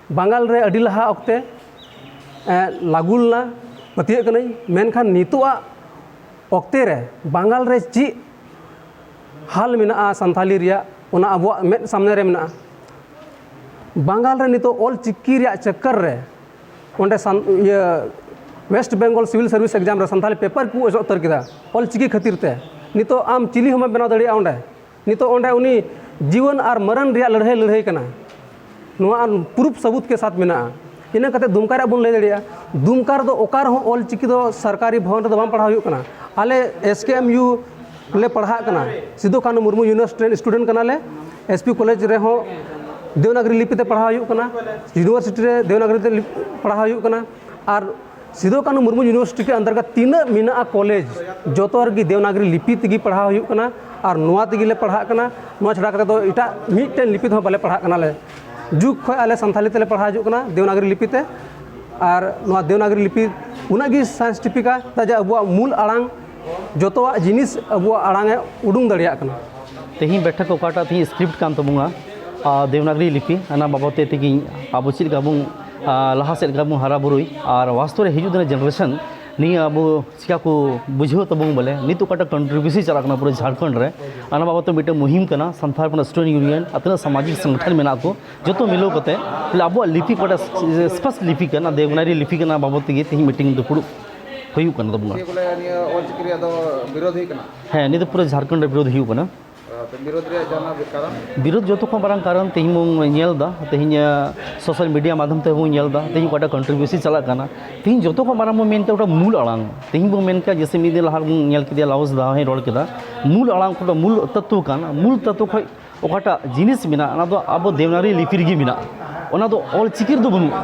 ᱵᱟᱝᱜᱟᱞ ᱨᱮ ᱟᱹᱰᱤ ᱞᱟᱦᱟ ᱚᱠᱛᱮ, ᱮ, ᱞᱟᱹᱜᱩ ᱞᱮᱱᱟ, ᱯᱟᱹᱛᱭᱟᱹᱜ ᱠᱟᱹᱱᱟᱹᱧ, ᱢᱮᱱᱠᱷᱟᱱ ᱱᱤᱛᱚᱜᱟᱜ ᱚᱠᱛᱮ ᱨᱮ ᱵᱟᱝᱜᱟᱞ ᱨᱮ ᱪᱮᱫ ᱦᱟᱞ ᱢᱮᱱᱟᱜᱼᱟ ᱥᱟᱱᱛᱷᱟᱞᱤ ᱨᱮᱭᱟᱜ, ᱚᱱᱟ ᱟᱵᱚᱣᱟᱜ ᱢᱮᱫ ᱥᱟᱢᱱᱮ ᱨᱮ ᱢᱮᱱᱟᱜᱼᱟ᱾ ᱵᱟᱝᱜᱟᱞ ᱨᱮ ᱱᱤᱛᱚᱜ ᱚᱞ ᱪᱤᱠᱤ ᱨᱮᱭᱟᱜ ᱪᱚᱠᱠᱚᱨ ᱨᱮ ᱚᱸᱰᱮ ᱥᱟᱱ-, ᱤᱭᱟᱹ, ᱳᱭᱮᱥᱴ ᱵᱮᱝᱜᱚᱞ ᱥᱤᱵᱤᱞ ᱥᱟᱨᱵᱷᱤᱥ ᱮᱠᱡᱟᱢ ᱨᱮ ᱥᱟᱱᱛᱟᱲᱤ ᱯᱮᱯᱟᱨ ᱠᱚ ᱚᱪᱚᱜ ᱩᱛᱟᱹᱨ ᱠᱮᱫᱟ ᱚᱞ ᱪᱤᱠᱤ ᱠᱷᱟᱹᱛᱤᱨ ᱛᱮ᱾ ᱱᱤᱛᱚᱜ ᱟᱢ ᱪᱤᱞᱤ ᱦᱚᱸ ᱵᱟᱢ ᱵᱮᱱᱟᱣ ᱫᱟᱲᱮᱭᱟᱜᱼᱟ ᱚᱸᱰᱮ᱾ ᱱᱤᱛᱚᱜ ᱚᱸᱰᱮ ᱩᱱᱤ ᱡᱤᱣᱟᱹᱱ ᱟᱨ ᱢᱟᱨᱟᱱ ᱨᱮᱭᱟᱜ ᱞᱟᱹᱲᱦᱟᱹᱭ ᱞᱟᱹᱲᱦᱟᱹᱭ ᱠᱟᱱᱟ᱾ ᱱᱚᱣᱟ ᱯᱨᱩᱯ ᱥᱟᱵᱩᱛ ᱠᱮ ᱥᱟᱛ ᱢᱮᱱᱟᱜᱼᱟ᱾ ᱤᱱᱟᱹ ᱠᱟᱛᱮ ᱫᱩᱢᱠᱟ ᱨᱮᱭᱟᱜ ᱵᱚᱱ ᱞᱟᱹᱭ ᱫᱟᱲᱮᱭᱟᱜᱼᱟ, ᱫᱩᱢᱠᱟ ᱨᱮᱫᱚ ᱚᱠᱟ ᱨᱮᱦᱚᱸ ᱚᱞ ᱪᱤᱠᱤ ᱫᱚ ᱥᱚᱨᱠᱟᱨᱤ ᱵᱷᱚᱵᱚᱱ ᱨᱮᱫᱚ ᱵᱟᱝ ᱯᱟᱲᱦᱟᱣ ᱦᱩᱭᱩᱜ ᱠᱟᱱᱟ᱾ ᱟᱞᱮ ᱮᱥ ᱠᱮ ᱮᱢ ᱭᱩ ᱞᱮ ᱯᱟᱲᱦᱟᱜ ᱠᱟᱱᱟ, ᱥᱤᱫᱩ ᱠᱟᱹᱱᱦᱩ ᱢᱩᱨᱢᱩ ᱭᱩᱱᱤᱵᱷᱟᱨᱥᱤᱴᱤ ᱨᱮᱱ ᱥᱴᱩᱰᱮᱱᱴ ᱠᱟᱱᱟᱞᱮ᱾ ᱮᱥ ᱯᱤ ᱠᱚᱞᱮᱡᱽ ᱨᱮᱦᱚᱸ ᱫᱮᱣᱱᱟᱜᱽᱨᱤ ᱞᱤᱯᱤ ᱛᱮ ᱯᱟᱲᱦᱟᱣ ᱦᱩᱭᱩᱜ ᱠᱟᱱᱟ, ᱭᱩᱱᱤᱵᱷᱟᱨᱥᱤᱴᱤ ᱨᱮ ᱫᱮᱣᱱᱟᱜᱽᱨᱤ ᱛᱮ ᱞᱤᱯ-, ᱯᱟᱲᱦᱟᱣ ᱦᱩᱭᱩᱜ ᱠᱟᱱᱟ᱾ ᱟᱨ ᱥᱤᱫᱩ ᱠᱟᱹᱱᱦᱩ ᱢᱩᱨᱢᱩ ᱭᱩᱱᱤᱵᱷᱟᱨᱥᱤᱴᱤ ᱠᱮ ᱟᱱᱫᱚᱨᱜᱚᱛ ᱛᱤᱱᱟᱹᱜ ᱢᱮᱱᱟᱜᱼᱟ ᱠᱚᱞᱮᱡᱽ, ᱡᱚᱛᱚ ᱨᱮᱜᱮ ᱫᱮᱣᱱᱟᱜᱽᱨᱤ ᱞᱤᱯᱤ ᱛᱮᱜᱮ ᱯᱟᱲᱦᱟᱣ ᱦᱩᱭᱩᱜ ᱠᱟᱱᱟ᱾ ᱟᱨ ᱱᱚᱣᱟ ᱛᱮᱜᱮ ᱞᱮ ᱯᱟᱲᱦᱟᱜ ᱠᱟᱱᱟ, ᱱᱚᱣᱟ ᱪᱷᱟᱰᱟ ᱠᱟᱛᱮ ᱫᱚ ᱮᱴᱟᱜ ᱢᱤᱫᱴᱮᱱ ᱞᱤᱯᱤ ᱛᱮᱦᱚᱸ ᱵᱟᱞᱮ ᱯᱟᱲᱦᱟᱜ ᱠᱟᱱᱟᱞᱮ᱾ ᱡᱩᱜᱽ ᱠᱷᱚᱱ ᱟᱞᱮ ᱥᱟᱱᱛᱷᱟᱞᱤ ᱛᱮᱞᱮ ᱯᱟᱲᱦᱟᱣ ᱦᱤᱡᱩᱜ ᱠᱟᱱᱟ ᱫᱮᱣᱱᱟᱜᱽᱨᱤ ᱞᱤᱯᱤ ᱛᱮ᱾ ᱟᱨ ᱱᱚᱣᱟ ᱫᱮᱣᱱᱟᱜᱽᱨᱤ ᱞᱤᱯᱤ ᱩᱱᱟᱹᱜ ᱜᱮ ᱥᱟᱭᱮᱱᱥᱴᱤᱯᱷᱤᱠᱟ, ᱪᱮᱫᱟᱜ ᱡᱮ ᱟᱵᱚᱣᱟᱜ ᱢᱩᱞ ᱟᱲᱟᱝ ᱡᱚᱛᱚᱣᱟᱜ ᱡᱤᱱᱤᱥ ᱟᱵᱚᱣᱟᱜ ᱟᱲᱟᱝ ᱮ ᱩᱰᱩᱝ ᱫᱟᱲᱮᱭᱟᱜ ᱠᱟᱱᱟ᱾ ᱛᱮᱦᱮᱧ ᱵᱮᱴᱷᱚᱠ ᱚᱠᱟᱴᱟᱜ ᱛᱮᱦᱮᱧ ᱥᱠᱨᱤᱯᱴ ᱠᱟᱱ ᱛᱟᱵᱚᱱᱟ, ᱟᱨ ᱫᱮᱣᱱᱟᱜᱽᱨᱤ ᱞᱤᱯᱤ, ᱚᱱᱟ ᱵᱟᱵᱚᱫ ᱛᱮ ᱛᱮᱦᱮᱧ ᱟᱵᱚ ᱪᱮᱫ ᱞᱮᱠᱟ ᱵᱚᱱ ᱟᱨ ᱞᱟᱦᱟ ᱥᱮᱫ ᱜᱮᱵᱚᱱ ᱦᱟᱨᱟ ᱵᱩᱨᱩᱭ, ᱟᱨ ᱵᱟᱥᱛᱚᱵ ᱨᱮ ᱦᱤᱡᱩᱜ ᱫᱤᱱ ᱨᱮ ᱡᱮᱱᱟᱨᱮᱥᱚᱱ ᱱᱤᱭᱟᱹ ᱟᱵᱚ ᱪᱤᱠᱟ ᱠᱚ ᱵᱩᱡᱷᱟᱹᱣ ᱛᱟᱵᱚᱱ, ᱵᱚᱞᱮ ᱱᱤᱛ ᱚᱠᱟᱴᱟᱜ ᱠᱚᱱᱴᱨᱤᱵᱤᱭᱩᱥᱤ ᱪᱟᱞᱟᱜ ᱠᱟᱱᱟ ᱯᱩᱨᱟᱹ ᱡᱷᱟᱲᱠᱷᱚᱸᱰ ᱨᱮ, ᱚᱱᱟ ᱵᱟᱵᱚᱫ ᱛᱮ ᱢᱤᱫᱴᱮᱱ ᱢᱩᱦᱤᱢ ᱠᱟᱱᱟ᱾ ᱥᱟᱱᱛᱟᱲ ᱦᱚᱯᱚᱱ ᱥᱴᱩᱰᱮᱱᱴ ᱭᱩᱱᱤᱭᱚᱱ ᱟᱨ ᱛᱤᱱᱟᱹᱜ ᱥᱟᱢᱟᱡᱤᱠ ᱥᱚᱝᱜᱚᱴᱷᱚᱱ ᱢᱮᱱᱟᱜ ᱠᱚ, ᱡᱚᱛᱚ ᱢᱤᱞᱟᱹᱣ ᱠᱟᱛᱮ ᱵᱚᱞᱮ ᱟᱵᱚᱣᱟᱜ ᱞᱤᱯᱤ ᱚᱠᱟᱴᱟᱜ ᱥᱯᱚᱥᱴ ᱞᱤᱯᱤ ᱠᱟᱱᱟ, ᱫᱮᱵᱽᱱᱟᱜᱽᱨᱤ ᱞᱤᱯᱤ ᱠᱟᱱᱟ, ᱵᱟᱵᱚᱫ ᱛᱮᱜᱮ ᱛᱮᱦᱮᱧ ᱢᱤᱴᱤᱝ ᱫᱩᱯᱲᱩᱵ ᱦᱩᱭᱩᱜ ᱠᱟᱱ ᱛᱟᱵᱚᱱᱟ᱾ ᱡᱮ ᱵᱚᱞᱮ ᱱᱤᱭᱟᱹ ᱚᱞᱪᱤᱠᱤ ᱨᱮᱭᱟᱜ ᱫᱚ ᱵᱤᱨᱳᱫᱷ ᱦᱩᱭᱩᱜ ᱠᱟᱱᱟ? ᱦᱮᱸ, ᱱᱤᱭᱟᱹ ᱫᱚ ᱯᱩᱨᱟᱹ ᱡᱷᱟᱲᱠᱷᱚᱸᱰ ᱨᱮ ᱵᱤᱨᱳᱫᱷ ᱦᱩᱭᱩᱜ ᱠᱟᱱᱟ᱾ ᱟᱨ ᱵᱤᱨᱳᱫᱷ ᱨᱮᱭᱟᱜ ᱡᱟᱦᱟᱱᱟᱜ ᱠᱟᱨᱚᱱ? ᱵᱤᱨᱳᱫᱷ ᱡᱚᱛᱚ ᱠᱷᱚᱱ ᱢᱟᱨᱟᱝ ᱠᱟᱨᱚᱱ ᱛᱮᱦᱮᱧ ᱵᱚᱱ ᱧᱮᱞ ᱮᱫᱟ, ᱛᱮᱦᱮᱧ, ᱟ, ᱥᱳᱥᱟᱞ ᱢᱤᱰᱤᱭᱟ ᱢᱟᱫᱽᱫᱷᱚᱢ ᱛᱮᱵᱚᱱ ᱧᱮᱞ ᱮᱫᱟ, ᱛᱮᱦᱮᱧ ᱚᱠᱟᱴᱟᱜ ᱠᱚᱱᱴᱨᱤᱵᱤᱭᱩᱥᱤ ᱪᱟᱞᱟᱜ ᱠᱟᱱᱟ᱾ ᱛᱮᱦᱮᱧ ᱡᱚᱛᱚ ᱠᱷᱚᱱ ᱢᱟᱨᱟᱝ ᱵᱚᱱ ᱢᱮᱱ ᱠᱮᱭᱟ ᱚᱠᱟᱴᱟᱜ ᱢᱩᱞ ᱟᱲᱟᱝ᱾ ᱛᱮᱦᱮᱧ ᱵᱚᱱ ᱢᱮᱱ ᱠᱮᱭᱟ, ᱡᱮᱥᱮ ᱢᱤᱫ ᱫᱤᱱ ᱞᱟᱦᱟ ᱵᱚᱱ ᱧᱮᱞ ᱠᱮᱫᱮᱭᱟ, ᱞᱟᱣᱩᱥ ᱫᱟ ᱦᱚᱸᱭ ᱨᱚᱲ ᱠᱮᱫᱟ, ᱢᱩᱞ ᱟᱲᱟᱝ ᱚᱠᱟᱴᱟᱜ ᱢᱩᱞ ᱛᱚᱛᱛᱚ ᱠᱟᱱ, ᱢᱩᱞ ᱛᱚᱛᱛᱚ ᱠᱷᱚᱱ ᱚᱠᱟᱴᱟᱜ ᱡᱤᱱᱤᱥ ᱢᱮᱱᱟᱜᱼᱟ, ᱚᱱᱟ ᱫᱚ ᱟᱵᱚ ᱫᱮᱵᱽᱱᱟᱜᱽᱨᱤ ᱞᱤᱯᱤ ᱨᱮᱜᱮ ᱢᱮᱱᱟᱜᱼᱟ᱾ ᱚᱱᱟ ᱫᱚ ᱚᱞ ᱪᱤᱠᱤ ᱨᱮᱫᱚ ᱵᱟᱹᱱᱩᱜᱼᱟ᱾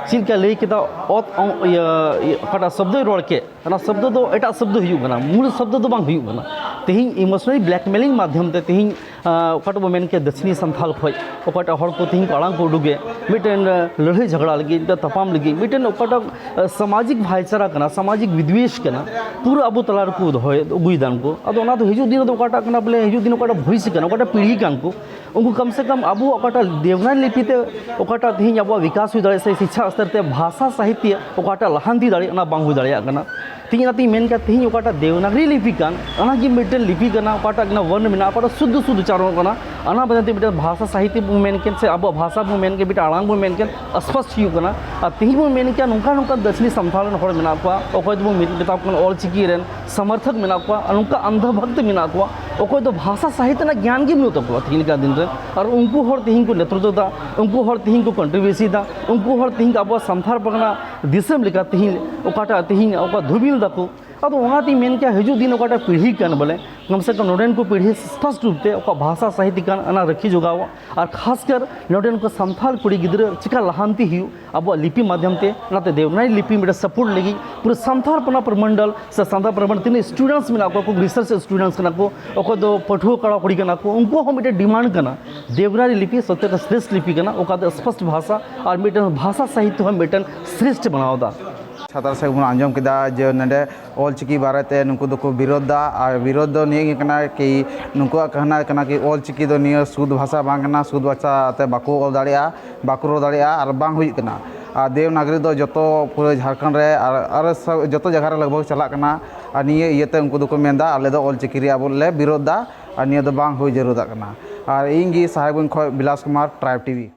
ᱪᱮᱫ ᱞᱮᱠᱟ ᱞᱟᱹᱭ ᱠᱮᱫᱟ, ᱚᱛ, ᱚᱝ-, ᱤᱭᱟᱹ, ᱤᱭᱟᱹ, ᱚᱠᱟᱴᱟᱜ ᱥᱚᱵᱫᱚᱭ ᱨᱚᱲ ᱠᱮᱫ, ᱚᱱᱟ ᱥᱚᱵᱫᱚ ᱫᱚ ᱮᱴᱟᱜ ᱥᱚᱵᱫᱚ ᱦᱩᱭᱩᱜ ᱠᱟᱱᱟ, ᱢᱩᱞ ᱥᱚᱵᱫᱚ ᱫᱚ ᱵᱟᱝ ᱦᱩᱭᱩᱜ ᱠᱟᱱᱟ᱾ ᱛᱮᱦᱮᱧ ᱤᱢᱳᱥᱚᱱᱟᱞ ᱵᱞᱮᱠᱢᱮᱞᱤᱝ ᱢᱟᱫᱽᱫᱷᱚᱢ ᱛᱮ ᱛᱮᱦᱮᱧ, ᱟᱸ, ᱚᱠᱟᱴᱟᱜ ᱵᱚ ᱢᱮᱱ ᱠᱮᱫ ᱫᱟᱹᱠᱷᱤᱱᱤ ᱥᱟᱱᱛᱷᱟᱞ ᱠᱷᱚᱱ ᱚᱠᱟᱴᱟᱜ ᱦᱚᱲ ᱠᱚ ᱛᱮᱦᱮᱧ ᱠᱚ ᱟᱲᱟᱝ ᱠᱚ ᱩᱰᱩᱠᱮᱫ, ᱢᱤᱫᱴᱮᱱ, ᱟᱸ, ᱞᱟᱹᱲᱦᱟᱹᱭ ᱡᱷᱟᱜᱽᱲᱟ ᱞᱟᱹᱜᱤᱫ, ᱢᱤᱫᱴᱮᱱ ᱛᱟᱯᱟᱢ ᱞᱟᱹᱜᱤᱫ, ᱢᱤᱫᱴᱮᱱ ᱚᱠᱟᱴᱟᱜ, ᱟᱸ, ᱥᱟᱢᱟᱡᱤᱠ ᱵᱷᱟᱭᱪᱟᱨᱟ ᱠᱟᱱᱟ, ᱥᱟᱢᱟᱡᱤᱠ ᱵᱤᱫᱽᱣᱮᱥ ᱠᱟᱱᱟ, ᱯᱩᱨᱟᱹ ᱟᱵᱚ ᱛᱟᱞᱟ ᱨᱮᱠᱚ ᱫᱚᱦᱚᱭ ᱟᱹᱜᱩᱭᱮᱫᱟ ᱩᱱᱠᱩ᱾ ᱟᱫᱚ ᱚᱱᱟ ᱫᱚ ᱦᱤᱡᱩᱜ ᱫᱤᱱ ᱨᱮᱫᱚ ᱚᱠᱟᱴᱟᱜ ᱠᱟᱱᱟ ᱵᱚᱞᱮ, ᱦᱤᱡᱩᱜ ᱫᱤᱱ ᱚᱠᱟᱴᱟᱜ ᱵᱷᱚᱭᱤᱥ ᱠᱟᱱᱟ, ᱚᱠᱟᱴᱟᱜ ᱯᱤᱲᱦᱤ ᱠᱟᱱ ᱠᱚ, ᱩᱱᱠᱩ ᱠᱚᱢ ᱥᱮ ᱠᱚᱢ ᱟᱵᱚ ᱚᱠᱟᱴᱟᱜ ᱫᱮᱵᱽᱱᱟᱜᱽᱨᱤ ᱞᱤᱯᱤ ᱛᱮ ᱚᱠᱟᱴᱟᱜ ᱛᱮᱦᱮᱧ ᱟᱵᱚᱣᱟᱜ ᱵᱤᱠᱟᱥ ᱦᱩᱭ ᱫᱟᱲᱮᱭᱟᱜ ᱥᱮ ᱥᱤᱪᱪᱷᱟ ᱥᱛᱚᱨ ᱛᱮ ᱵᱷᱟᱥᱟ ᱥᱟᱦᱤᱛᱭᱚ ᱚᱠᱟᱴᱟᱜ ᱞᱟᱦᱟᱱᱛᱤ ᱫᱟᱲᱮᱭᱟᱜ, ᱚᱱᱟ ᱵᱟᱝ ᱦᱩᱭ ᱫᱟᱲᱮᱭᱟᱜ ᱠᱟᱱᱟ᱾ ᱛᱮᱦᱮᱧ ᱚᱱᱟᱛᱤᱧ ᱢᱮᱱ ᱠᱮᱭᱟ, ᱛᱮᱦᱮᱧ ᱚᱠᱟᱴᱟᱜ ᱫᱮᱵᱽᱱᱟᱜᱽᱨᱤ ᱞᱤᱯᱤ ᱠᱟᱱ, ᱚᱱᱟ ᱜᱮ ᱢᱤᱫᱴᱮᱱ ᱞᱤᱯᱤ ᱠᱟᱱᱟ, ᱚᱠᱟᱴᱟᱜ ᱠᱟᱱᱟ ᱵᱚᱨᱱ ᱢᱮᱱᱟᱜᱼᱟ, ᱚᱠᱟᱴᱟᱜ ᱥᱩᱫᱽᱫᱷᱚ ᱥᱩᱫᱽᱫᱷᱚ ᱩᱪᱪᱟᱨᱚᱱ ᱠᱟᱱᱟ, ᱚᱱᱟ ᱵᱟᱫᱮ ᱢᱤᱫᱴᱮᱱ ᱵᱷᱟᱥᱟ ᱥᱟᱦᱤᱛᱭᱚ ᱵᱚᱱ ᱢᱮᱱ ᱠᱮᱫ ᱥᱮ ᱟᱵᱚᱣᱟᱜ ᱵᱷᱟᱥᱟ ᱵᱚᱱ ᱢᱮᱱ ᱠᱮᱫ, ᱢᱤᱫᱴᱮᱱ ᱟᱲᱟᱝ ᱵᱚᱱ ᱢᱮᱱ ᱠᱮᱫ, ᱥᱯᱚᱥᱴ ᱦᱩᱭᱩᱜ ᱠᱟᱱᱟ᱾ ᱟᱨ ᱛᱮᱦᱮᱧ ᱵᱚᱱ ᱢᱮᱱ ᱠᱮᱭᱟ, ᱱᱚᱝᱠᱟ ᱱᱚᱝᱠᱟ ᱫᱟᱹᱠᱷᱤᱱᱤ ᱥᱟᱱᱛᱷᱟᱞ ᱨᱮᱱ ᱦᱚᱲ ᱢᱮᱱᱟᱜ ᱠᱚᱣᱟ, ᱚᱠᱚᱭ ᱫᱚᱵᱚᱱ ᱢᱮᱛᱟ ᱠᱚ ᱠᱟᱱᱟ ᱚᱞ ᱪᱤᱠᱤ ᱨᱮᱱ ᱥᱚᱢᱚᱨᱛᱷᱚᱠ ᱢᱮᱱᱟᱜ ᱠᱚᱣᱟ, ᱟᱨ ᱱᱚᱝᱠᱟ ᱟᱱᱫᱷᱟ ᱵᱷᱚᱠᱛ ᱢᱮᱱᱟᱜ ᱠᱚᱣᱟ, ᱚᱠᱚᱭ ᱫᱚ ᱵᱷᱟᱥᱟ ᱥᱟᱦᱤᱛ ᱨᱮᱱᱟᱜ ᱜᱮᱭᱟᱱ ᱜᱮ ᱵᱟᱹᱱᱩᱜ ᱛᱟᱠᱚᱣᱟ ᱛᱮᱦᱮᱧ ᱞᱮᱠᱟ ᱫᱤᱱ ᱨᱮ᱾ ᱟᱨ ᱩᱱᱠᱩ ᱦᱚᱲ ᱛᱮᱦᱮᱧ ᱠᱚ ᱱᱮᱛᱨᱚᱛᱛᱚ ᱫᱟ, ᱩᱱᱠᱩ ᱦᱚᱲ ᱛᱮᱦᱮᱧ ᱠᱚ ᱠᱚᱱᱴᱨᱤᱵᱤᱭᱩᱥᱤ ᱫᱟ, ᱩᱱᱠᱩ ᱦᱚᱲ ᱛᱮᱦᱮᱧ ᱟᱵᱚᱣᱟᱜ ᱥᱟᱱᱛᱟᱲ ᱯᱟᱨᱜᱟᱱᱟ ᱫᱤᱥᱚᱢ ᱞᱮᱠᱟ ᱛᱮᱦᱮᱧ ᱚᱠᱟᱴᱟᱜ ᱛᱮᱦᱮᱧ ᱚᱠᱟ ᱫᱷᱩᱢᱤᱞ ᱫᱟᱠᱚ᱾ ᱟᱫᱚ ᱚᱱᱟᱛᱤᱧ ᱢᱮᱱ ᱠᱮᱭᱟ, ᱦᱤᱡᱩᱜ ᱫᱤᱱ ᱚᱠᱟᱴᱟᱜ ᱯᱤᱲᱦᱤ ᱠᱟᱱ ᱵᱚᱞᱮ, ᱠᱚᱢ ᱥᱮ ᱠᱚᱢ ᱱᱚᱰᱮᱱ ᱠᱚ ᱯᱤᱲᱦᱤ ᱥᱯᱚᱥᱴ ᱨᱩᱯ ᱛᱮ ᱚᱠᱟ ᱵᱷᱟᱥᱟ ᱥᱟᱦᱤᱛ ᱠᱟᱱ, ᱚᱱᱟ ᱨᱟᱹᱠᱷᱤ ᱡᱚᱜᱟᱣ, ᱟᱨ ᱠᱷᱟᱥ ᱠᱟᱨ ᱱᱚᱰᱮᱱ ᱠᱚ ᱥᱟᱱᱛᱟᱲ ᱠᱩᱲᱤ ᱜᱤᱫᱽᱨᱟᱹ ᱪᱤᱠᱟ ᱞᱟᱦᱟᱱᱛᱤ ᱦᱩᱭᱩᱜ ᱟᱵᱚᱣᱟᱜ ᱞᱤᱯᱤ ᱢᱟᱫᱽᱫᱷᱚᱢ ᱛᱮ, ᱚᱱᱟᱛᱮ ᱫᱮᱵᱽᱱᱟᱜᱽᱨᱤ ᱞᱤᱯᱤ ᱢᱤᱫᱴᱮᱱ ᱥᱟᱯᱳᱨᱴ ᱞᱟᱹᱜᱤᱫ ᱯᱩᱨᱟᱹ ᱥᱟᱱᱛᱟᱲ ᱯᱚᱱᱟ ᱯᱨᱚᱢᱚᱱᱰᱚᱞ ᱥᱮ ᱥᱟᱱᱛᱟᱲ ᱯᱚᱱᱟ ᱛᱤᱱᱟᱹᱜ ᱥᱴᱩᱰᱮᱱᱴᱥ ᱢᱮᱱᱟᱜ ᱠᱚᱣᱟ, ᱩᱱᱠᱩ ᱨᱤᱥᱟᱨᱪ ᱥᱴᱩᱰᱮᱱᱴᱥ ᱠᱟᱱᱟ ᱠᱚ, ᱚᱠᱚᱭ ᱫᱚ ᱯᱟᱹᱴᱷᱩᱣᱟᱹ ᱠᱚᱲᱟ ᱠᱩᱲᱤ ᱠᱟᱱᱟ ᱠᱚ, ᱩᱱᱠᱩᱣᱟᱜ ᱦᱚᱸ ᱢᱤᱫᱴᱮᱱ ᱰᱤᱢᱟᱱᱰ ᱠᱟᱱᱟ, ᱫᱮᱵᱽᱱᱟᱜᱽᱨᱤ ᱞᱤᱯᱤ ᱥᱚᱛᱭᱚ ᱥᱨᱮᱥᱴ ᱞᱤᱯᱤ ᱠᱟᱱᱟ, ᱚᱠᱟ ᱫᱚ ᱥᱯᱚᱥᱴ ᱵᱷᱟᱥᱟ ᱟᱨ ᱢᱤᱫᱴᱮᱱ ᱵᱷᱟᱥᱟ ᱥᱟᱦᱤᱛᱭᱚ ᱦᱚᱸ ᱢᱤᱫᱴᱮᱱ ᱥᱨᱮᱥᱴ ᱵᱮᱱᱟᱣ ᱮᱫᱟ᱾ ᱪᱷᱟᱛᱟᱨ ᱥᱮᱫ ᱵᱚᱱ ᱟᱸᱡᱚᱢ ᱠᱮᱫᱟ ᱡᱮ ᱱᱚᱰᱮ ᱚᱞᱪᱤᱠᱤ ᱵᱟᱨᱮᱛᱮ ᱱᱩᱠᱩ ᱫᱚᱠᱚ ᱵᱤᱨᱳᱫᱷ ᱫᱟ᱾ ᱟᱨ ᱵᱤᱨᱳᱫᱷ ᱫᱚ ᱱᱤᱭᱟᱹ ᱜᱮ ᱠᱟᱱᱟ ᱠᱤ ᱱᱩᱠᱩᱣᱟᱜ ᱠᱟᱦᱱᱟ ᱠᱟᱱᱟ ᱠᱤ ᱚᱞᱪᱤᱠᱤ ᱫᱚ ᱱᱤᱭᱟᱹ ᱥᱩᱫᱷ ᱵᱷᱟᱥᱟ ᱵᱟᱝ ᱠᱟᱱᱟ, ᱥᱩᱫᱷ ᱵᱷᱟᱥᱟ ᱛᱮ ᱵᱟᱠᱚ ᱚᱞ ᱫᱟᱲᱮᱭᱟᱜᱼᱟ, ᱵᱟᱠᱚ ᱨᱚᱲ ᱫᱟᱲᱮᱭᱟᱜᱼᱟ ᱟᱨ ᱵᱟᱝ ᱦᱩᱭᱩᱜ ᱠᱟᱱᱟ᱾ ᱟᱨ ᱫᱮᱵᱽᱱᱟᱜᱚᱨᱤ ᱫᱚ ᱡᱚᱛᱚ ᱯᱩᱨᱟᱹ ᱡᱷᱟᱲᱠᱷᱚᱸᱰ ᱨᱮ ᱟᱨ, ᱟᱨ ᱥᱟ-, ᱡᱚᱛᱚ ᱡᱟᱭᱜᱟ ᱨᱮ ᱞᱟᱜᱽ ᱵᱷᱟᱜᱽ ᱪᱟᱞᱟᱜ ᱠᱟᱱᱟ᱾ ᱟᱨ ᱱᱤᱭᱟᱹ ᱤᱭᱟᱹᱛᱮ ᱩᱱᱠᱩ ᱫᱚᱠᱚ ᱢᱮᱱᱫᱟ ᱟᱞᱮ ᱫᱚ ᱚᱞᱪᱤᱠᱤ ᱨᱮᱭᱟᱜ ᱵᱚᱞᱮ ᱵᱤᱨᱳᱫᱷ ᱫᱟ ᱟᱨ ᱱᱤᱭᱟᱹ ᱫᱚ ᱵᱟᱝ ᱦᱩᱭ ᱡᱟᱹᱨᱩᱲᱟᱜ ᱠᱟᱱᱟ᱾ ᱟᱨ ᱤᱧ ᱜᱮ ᱥᱟᱦᱮᱵᱽᱜᱚᱸᱡᱽ ᱠᱷᱚᱱ ᱵᱤᱞᱟᱥ ᱠᱩᱢᱟᱨ, ᱴᱨᱟᱭᱤᱵᱽ ᱴᱤᱵᱷᱤ᱾